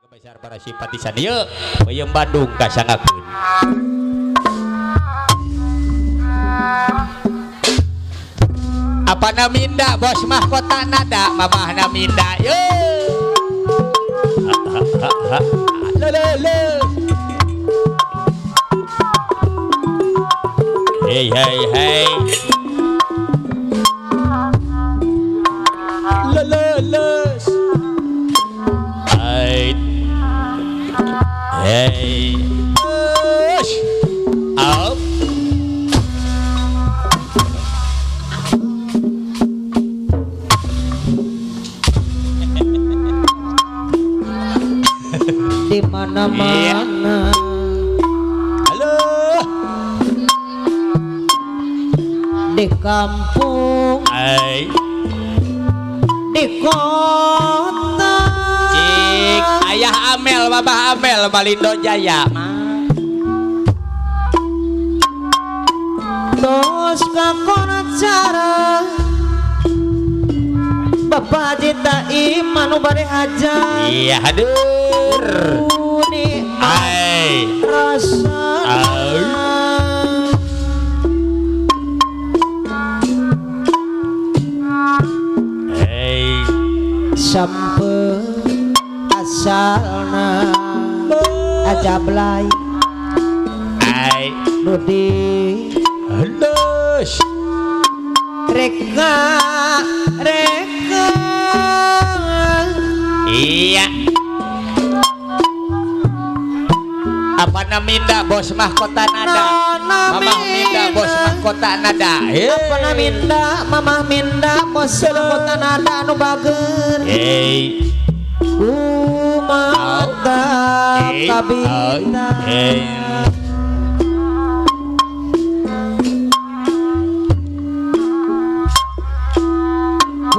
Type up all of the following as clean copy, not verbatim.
Besar para simpatisan ieu peuyeum Bandung kasangakeun. Apa naminda bos mahkota nada mamah naminda ye. Le le. Hey hey hey. Le le le. Hey. Hey. Up. Di mana-mana. Halo. Di kampung, hey. Di kota. Cik, ayah Amel, babah Amel, Balindo Jaya. Tos kakon cara Bapak Haji Taim anu bade hajat. Iya hadir. Ai rasana. Hey. Sampe asalna aja belai. Ai nu di halus. Reka reka. Iya. Apa naminda bos mahkota nada? Mamah minda bos mahkota nada. Apa naminda mamah minda bos mahkota nada anu bager. Hey. Umata kabita. Hey.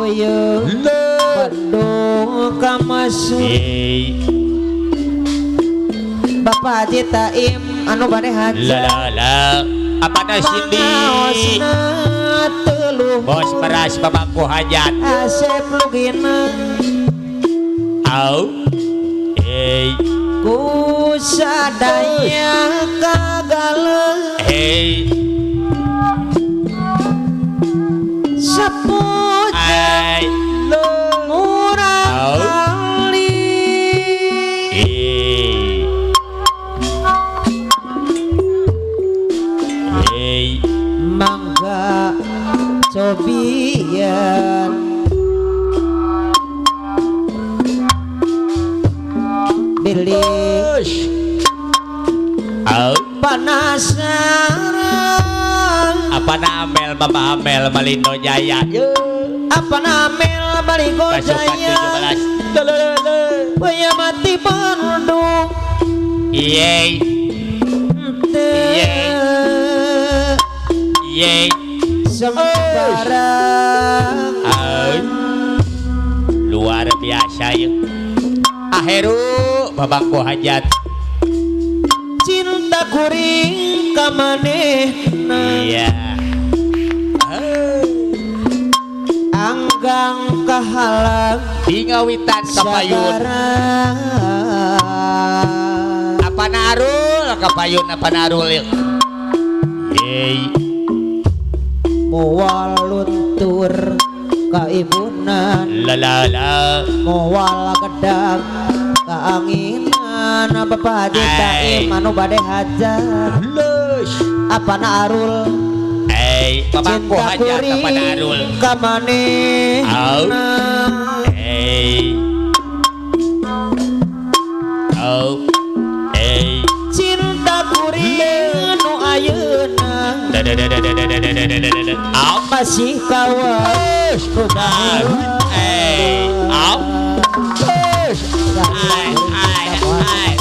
Peuyeum Bandung kamasuk. Bapak Haji Taim anu bade hajat. La la la. Apa na Cindy? Bos beras babangku hajat. Asep lugina. Au. Hey. Kusadaya kagale. Hey. Sepuja murah kali. Hey. Mangga cobian beli penasaran. Apa namel Mama Amel Malindo Jaya. Apa namel Malindo Jaya. Punya mati Bandung. Iye. Iye. Iye. Sembarang. Luar biasa ya. Aheru babangku hajat. Cinta kuring kamanehna. Iya. Anggang kahalang dingawitan kapayun. Apa narul kapayun apa narul. Hey. Moal luntur kaibunan. La la la. Moal gedang kaanginan. Bapak Haji Taim anu bade hajat. Apa narul? Hey, babangku hajat apa narul? Kamanehna. Hey. Oh. Hey. Cinta kuring nu ayeuna. Masih kawas. Hey. Au. Ai ai ai.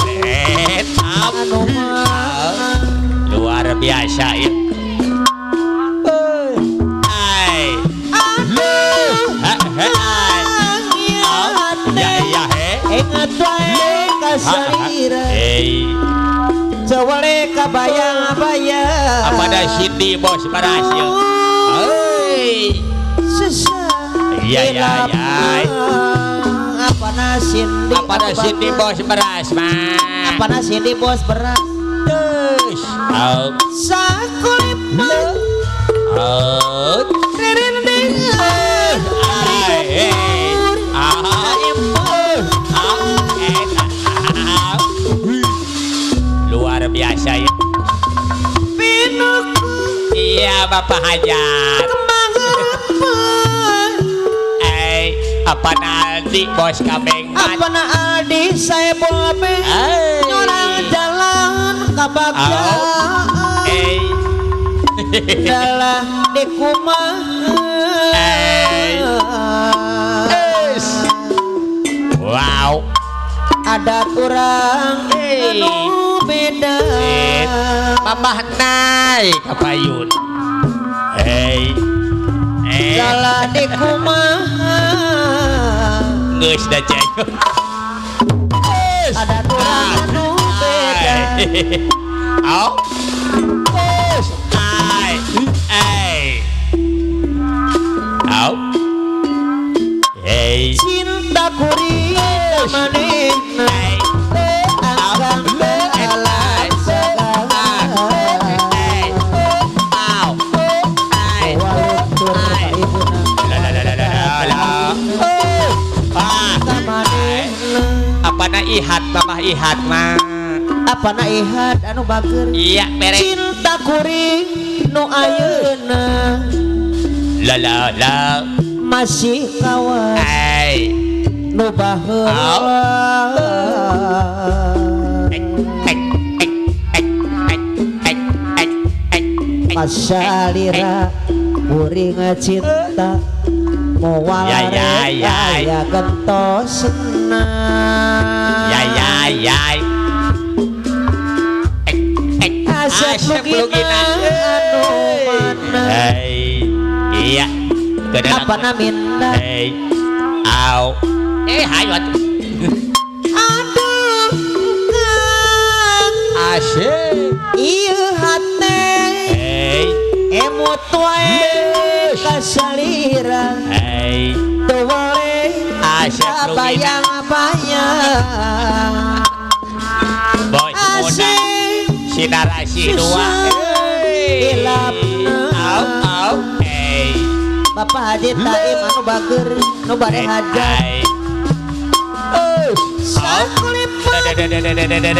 Luar biasa ya. Ai. Ya ya he. Ingat wae kasalira. Hey. Cawale kabayang-bayang. Apa da Cindy bos beras ya. Hei. Susah. Iya iya iya. Apa Apana Cindy Apana Cindy bos beras mah Apana Cindy bos beras Terus Sakulipan Ririndingan Luar biasa ya. Iya Bapak Hajat. Apa nanti bos kabeng? Apa Aldi saya boleh nyorang jalan kabagjaan dalah di kumaha. Wow. Adat urang anu beda. Mamah naik kapayun. Dalah di kumaha. Geus da ceng. Adat urang anu beda. Au. Au. Hey. Cinta kuring manehna. Anggang alam sagala. Au. Walutur ibuna. La la la la la. Apana ihat mamah ihat mah. Apana ihat anu bager. Iya beres. Cinta kuring nu ayeuna. La la la. Masih kawas. Nu baheula. Kasalira kuring cinta moal aya gentosna. Ya ya ya. Asep lugina anu mana. Iya. Apana minta. Au. Hayu atuh. Aduh kang. Asep. Ieu hate. Emut wae kasalira. Teu boleh Asep lugina. Bayang-bayang. Bos muda. Sinarasi dua. Au au. Bapak Haji Taim anu bager nu bade hajat. Sakulipan ririndingan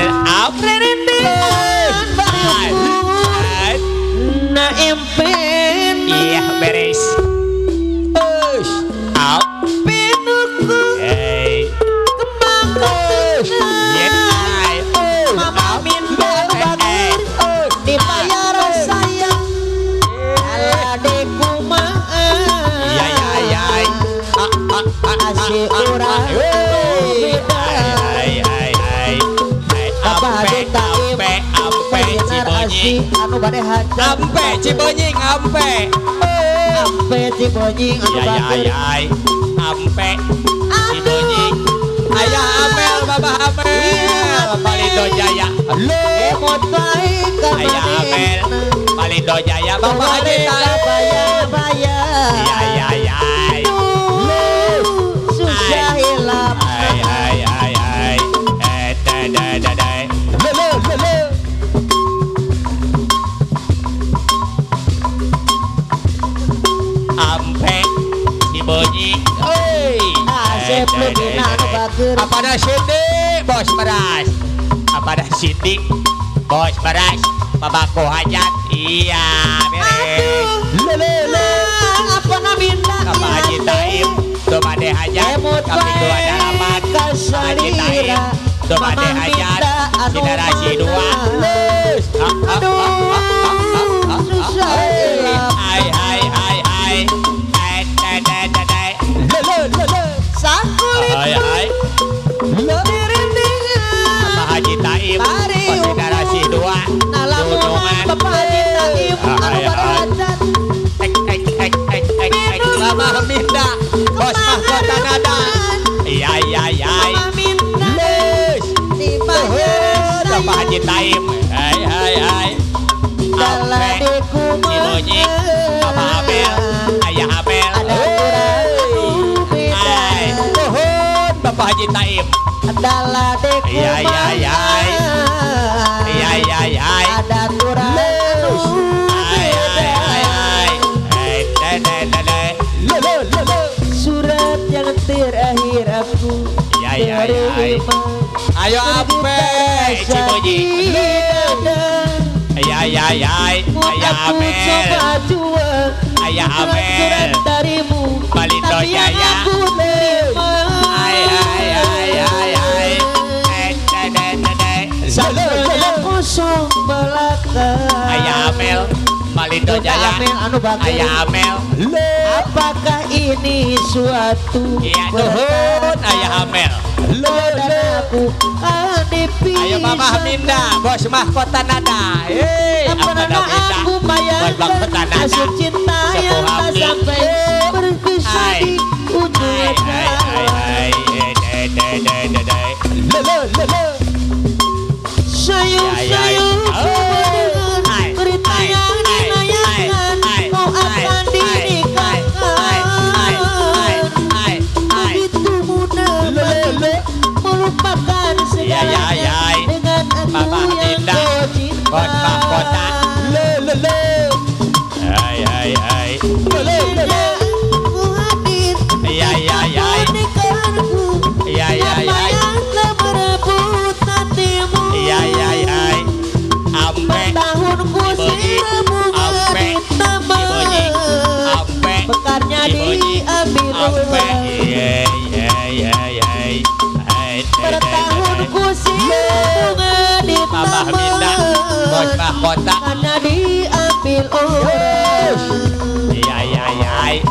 bariukur na empen. Iya beres. Au. Pinuku kembang ketengan. Mama minta anu bager dibayar sayang. Ala dekumaha. Asih urang beda. Bapak Haji Taim Sinar asih anu bade hajat. Ampe Cibonying ampe. Ampe Cibonying anu bager. Ampe Cibonying. Ayah Amel Bapak Amel Palindo Jaya. Emot wae ka Ayah Amel Palindo Jaya Bapak Haji Taim. Bayang. Ya ya ya. Susah hilap. Ai ai ai ai. Da da da da. Le le le le. Ampe Cibonying. Oi. Asep lugina anu bager. Apana Cindy bos beras. Apana Cindy bos beras. Babako hajat. Iya beres. Le le le. Apana minta. Bapak Haji Taim. Bade hajat kami dua dalapan Haji Taim bade hajat Sinarasi dua. Aduh susah hilap. Ai ai ai ai. Ai da da da da. Le le le le. Sakulipan Ai ai. Ririndingan Bapak Haji Taim Sinarasi dua. Nalamunan Bapak Haji Taim anu bade hajat. Mama minta bos mahkota nada. Iya iya iya. Les. Bapak Haji Taim. Hai hai hai. Ampe Cibonying Bapak Abel Ayah Abel. Hai. Nuhun Bapak Haji Haji Taim. Adalah Iya iya iya. Iya iya iya. Ada aturan Ai ai ai ai. Eh de de de. Surat yang terakhir aku Ya ya ya. Ayo ape Ciboji. Ya ya ya. Ayah Amel. Ayah Amel. Darimu Balindo Jaya. Ai ai ai ai ai. Eh de de de de. Sampelnya kosong belaka. Ayah Amel. Balindo Jaya. Ayah Amel. Apakah ini suatu iya nuhun Ayah Amel. Dan aku dipisah. Ayo Mama Minda, bos mahkota nada. Hei, pernah aku bayangkan nasib cinta yang tak sampai berpisah di ujung jalan. Sayup-sayup mendengar berita yang dilayangkan, kau akan dinikahkan. Begitu mudah bagimu melupakan segalanya dengan aku yang kau cinta. Hai hai hai. Bila aku hadir pernikahanku, siapa yang telah merebut hatimu? Tahunku seribu di taman, bekarnya diambil orang. Bertahunku seribu di taman, karena diambil orang. Iya iya iya.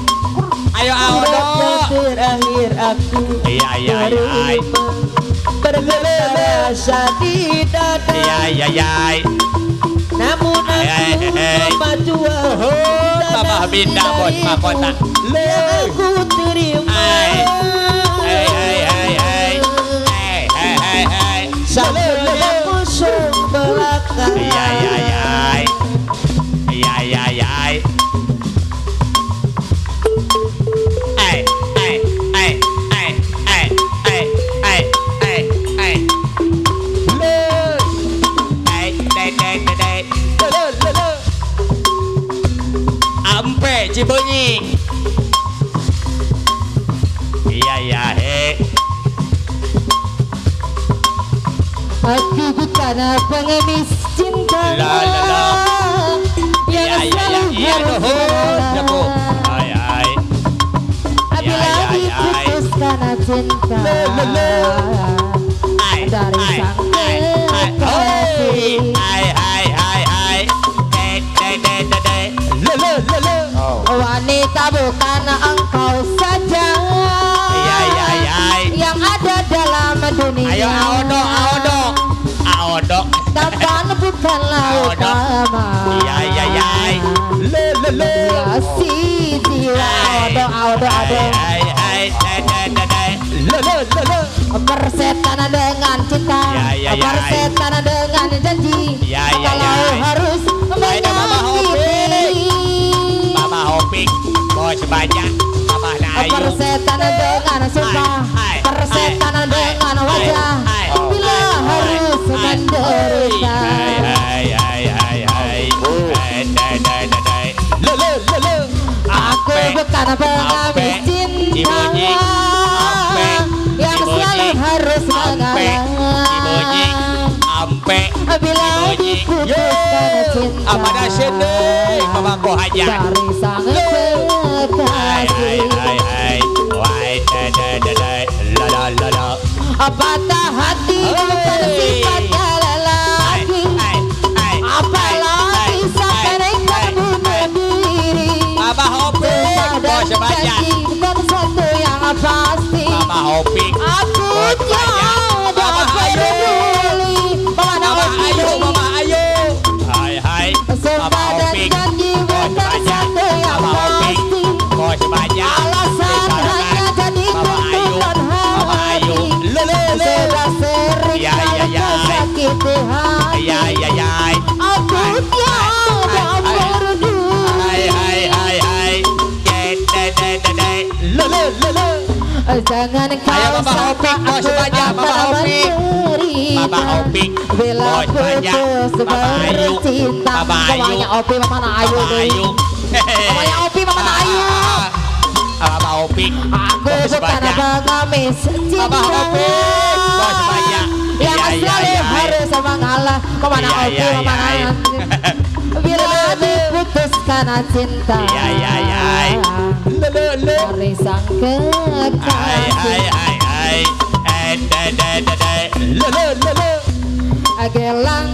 Ayo Aodo. Terakhir aku iya iya iya. Bergetar rasa di dada. Iya iya iya. Namun aku coba jua Mama Minda bos mahkota yang aku terima. Hai hai hai hai hai hai hai. Sampelnya kosong belaka. Iya iya iya. Iya iya iya. Ai ai ai ai ai ai ai ai ai. Ai dai dai dai. Ampe Cibunyi. Iya iya he. Aku bukan pengemis cinta. La la la. Yang selalu harus mengalah. Ai ai. Bila diputus karena cinta dari sang kekasih. Ai ai ai ai. De de de de. Wanita bukan engkau saja iya iya iya yang ada dalam dunia. Ayo Aodo Aodo Aodo. Tampan bukanlah utama. Iya iya iya. Le le le. Si jiwa Aodo Aodo Aodo. Ai ai de de de de. Le le le le. Persetan dengan cinta, persetan dengan janji. Iya iya iya. Kalau harus menyakiti. Mama Hopik, bos banyak, Mama Nayu. Persetan dengan sumpah, persetan dengan wajah. Bila harus menderita. Hai hai hai hai. Aku bukan pengemis cinta yang selalu harus mengalah. Bila diputuskan cinta Amada sini Mama hajat dari sang kekasih. Patah hati bukan sifatnya lelaki, apalagi sampai nekat bunuh diri. Mama Hopik, bos banyak. Bukan satu yang pasti. Mama Hopik, aku tiada peduli. Mama Ayu, Mama Ayu. Hai hai. Sumpah dan janji bukan satu yang pasti. Bos banyak. Alasan hanya jadi tuntutan hati. Sudah sering kali tersakiti hati. Aku tiada peduli. Hai hai hai hai. Jangan kau Ayo, Mama sangka Opik, bos aku banyak, Mama akan Opik. menderita. Mama Opik, Bila bos banyak, putus Mama Ayu, bercinta. Mama Ayu. Mamanya Opi, Mama Ayu. Mama Ayu. Mamanya Opi, Mama Ayu. Mama Opik. Aku Bos bukan banyak. pengemis cinta. Mama Opik, bos banyak. Yang Iya, iya, selalu iya. harus mengalah. Kemana Iya, Opi, iya, Mama iya. Ayu. Bila diputus karena cinta. Iya, iya, iya. Dari sang Hai, kekasih. hai, hai, hai. Eh, de, de, de, de. Le, le, le, le. Gelang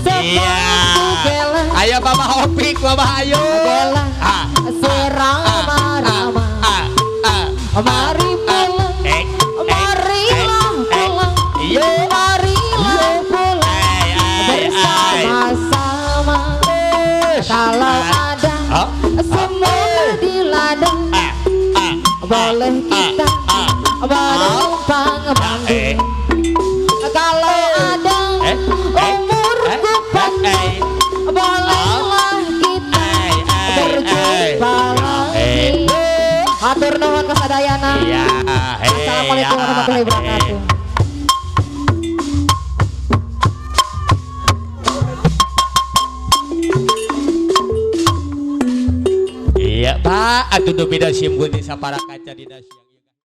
Iya. sepatu gelang. Ayo Mama Opik, Mama Ayu. Gelang Ah, serama-rama. ah, ah. Mari pulang, Eh, eh, marilah eh, eh. pulang, Iya. marilah pulang Hai, hai, hai. bersama-sama. Kalau ada Ah, semua di ladang, ah, ah, boleh kita ah, menumpang mandi. eh, Kalau ada eh, eh, umurku eh, panjang, eh, bolehlah kita eh, eh, berjumpa eh. lagi. Hatur nuhun kasadayana. Iya, eh, Assalamualaikum iya, warahmatullahi wabarakatuh. eh. Iya, Pak, atuh dupi da sim geuning sapara kaca dina siang.